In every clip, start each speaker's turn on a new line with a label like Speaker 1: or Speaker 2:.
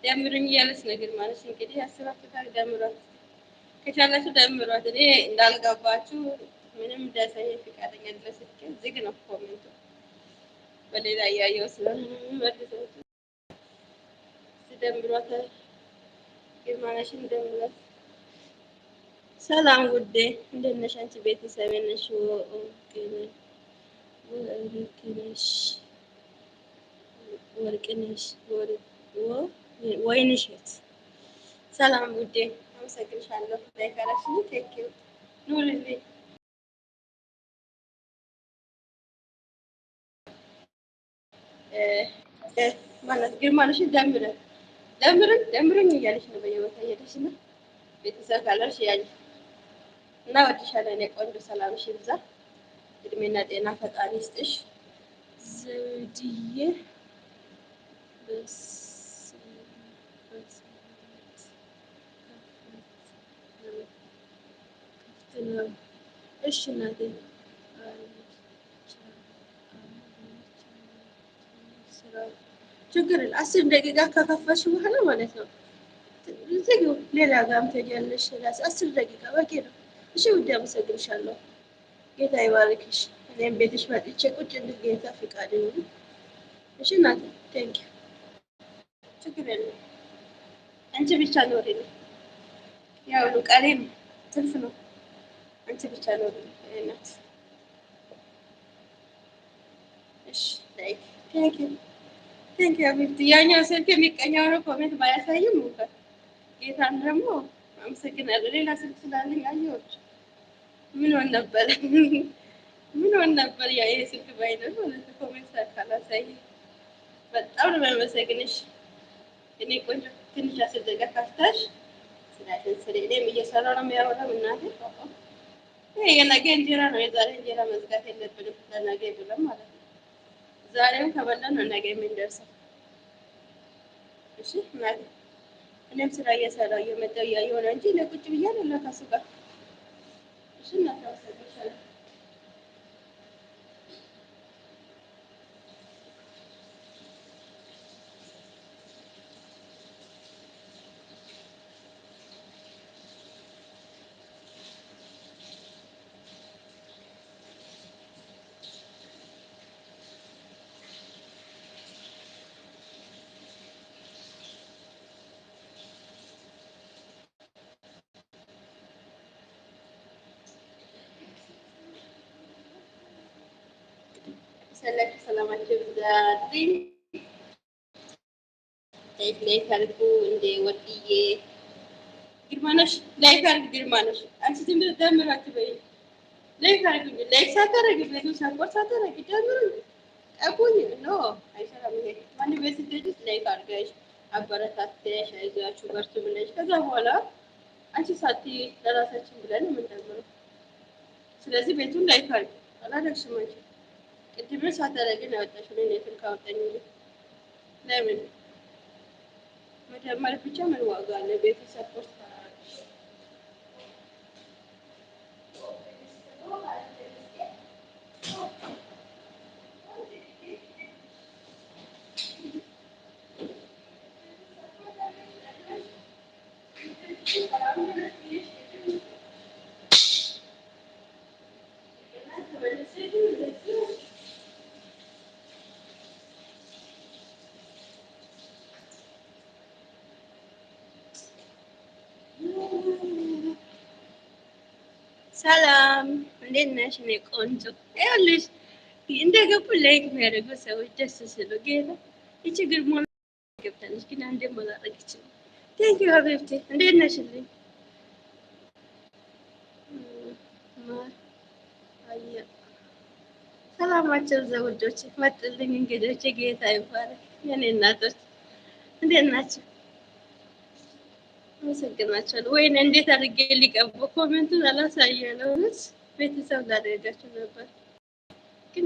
Speaker 1: ደምሩኝ እያለች ነው ግርማነሽ። እንግዲህ አስባችሁታል። ደምሯት ከቻላችሁ ደምሯት። እኔ እንዳልገባችሁ ምንም እንዳያሳየ ፈቃደኛ ድረስ ዝግ ነው comment ኡ። በሌላ እያየው ስለሆነ መልሰው ደምሯት፣ ግርማነሽን ደምሯት። ሰላም ውዴ፣ እንደት ነሽ አንቺ? ቤተሰብ ነሽ? ወርቅነሽ ወርቅነሽ ወይንሸት ሰላም ውዴ፣ አመሰግንሻለሁ። Like አደረግሽኝ፣ thank you። ኑሪልኝ። ማለት ግርማነሽን ደምረን ደምሩኝ ደምሩኝ እያለች ነው በየቦታ እየሄደች ነው። ቤተሰብ ካለሽ ያኝ እና ወድሻለሁ። እኔ ቆንጆ ሰላምሽ ይብዛ፣ እድሜና ጤና ፈጣሪ ይስጥሽ። ዘውድዬ ክፍት ነው። እሺ እናቴ፣ ችግር 10 ደቂቃ ከከፈሽ በኋላ ማለት ነው ዝጊው። ሌላ ጋርም ትሄጃለሽ። 10 ደቂቃ በቂ ነው። እሺ ውዴ፣ አመሰግንሻለሁ። ጌታ ይባርክሽ። እኔም ቤትሽ መጥቼ ቁጭ እንድል ጌታ ፍቃድ ይሁን። እሺ እናቴ፣ thank you። ችግር የለም። አንቺ ብቻ ኖሪልኝ። ያው ቀሪ ነው፣ ትርፍ ነው። አንቺ ብቻ ኖሪልኝ እናት። እሺ like፣ thank you, thank you حبيبتي። ያኛው ስልክ የሚቀኛው ነው comment ባያሳይም እንኳን ጌታን ደግሞ አመሰግናለሁ። ሌላ ስልክ ስላለኝ አየሁት። ምን ሆን ነበር ምን ሆን ነበር ያ ይሄ ስልክ ባይኖር ማለት ነው። Comment ካላሳይ በጣም ነው የማመሰግንሽ። እኔ ቆንጆ ትንሽ 10 ደቂቃ ከፍተሽ ስራሽን ስሪ። እኔም እየሰራሁ ነው የሚያወራው እናቴ። ይሄ የነገ እንጀራ ነው። የዛሬ እንጀራ መዝጋት የለብንም ለነገ ብለን ማለት ነው። ዛሬም ከበላን ነው ነገ የምንደርሰው። እሺ እናቴ፣ እኔም ስራ እየሰራሁ እየመጣሁ እያየሁ ነው እንጂ እኔ ቁጭ ብዬ አይደለም ከእሱ ጋር። እሺ እናቴ፣ አመሰግንሻለሁ። ሰላችሁ ሰላማችሁ ይብዛልኝ። Like like አድርጉ። እንደ ወርቅዬ ግርማነሽ like አድርጉ። ግርማነሽ አንቺ ዝም ብለሽ ደምር አትበይ። Like አድርጉኝ። Like ሳታደርጊ ቤቱን support ሳታደርጊ ደምሩኝ ጠቁኝ። No፣ አይሰራም። ይሄ ማንም ቤት ስትሄጂ like አድርገሽ አበረታተሽ አይዟችሁ በርቱ ብለሽ ከዛ በኋላ አንቺ ሳትይ ለራሳችን ብለን ነው የምንደምረው። ስለዚህ ቤቱን like አድርጊ። አላደረግሽም አንቺ ቅድም ሳታደርጊ ነው ያወጣሽው። እኔ ኔትን ካወጣኝ ለምን መደመር ብቻ ምን ዋጋ አለ? ቤቱ support ካላደረግሽ። ሰላም፣ እንዴት ነሽ? እኔ ቆንጆ ይኸውልሽ፣ እንደገቡ like የሚያደርጉ ሰዎች ደስ ሲሉ ጌታ። ይቺ ግርማ ገብታለች፣ ግን አንዴ አላደረገችም። Thank you حبيبتي፣ እንዴት ነሽልኝ? ማር አየ ሰላማቸው ዘውዶች መጥልኝ እንግዶች፣ ጌታ ይባረክ። የኔ እናቶች እንዴት ናቸው? አመሰግናቸዋለሁ። ወይኔ እንዴት አድርጌ ሊቀቡ comment ኡን አላሳየነው። እውነት ቤተሰብ ላደርጋቸው ነበር፣ ግን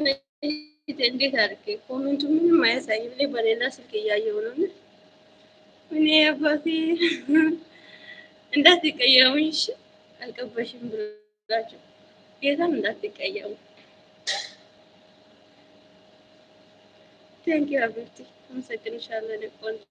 Speaker 1: እንዴት አድርጌ comment ኡ ምንም አያሳይም። እኔ በሌላ ስልክ እያየሁ ነው። እኔ አባቴ እንዳትቀየሙኝ እሺ። አልቀበሽም ብላችሁ ጌታም እንዳትቀየሙ። Thank you حبيبتي፣ አመሰግንሻለሁ። እኔ ቆንጆ።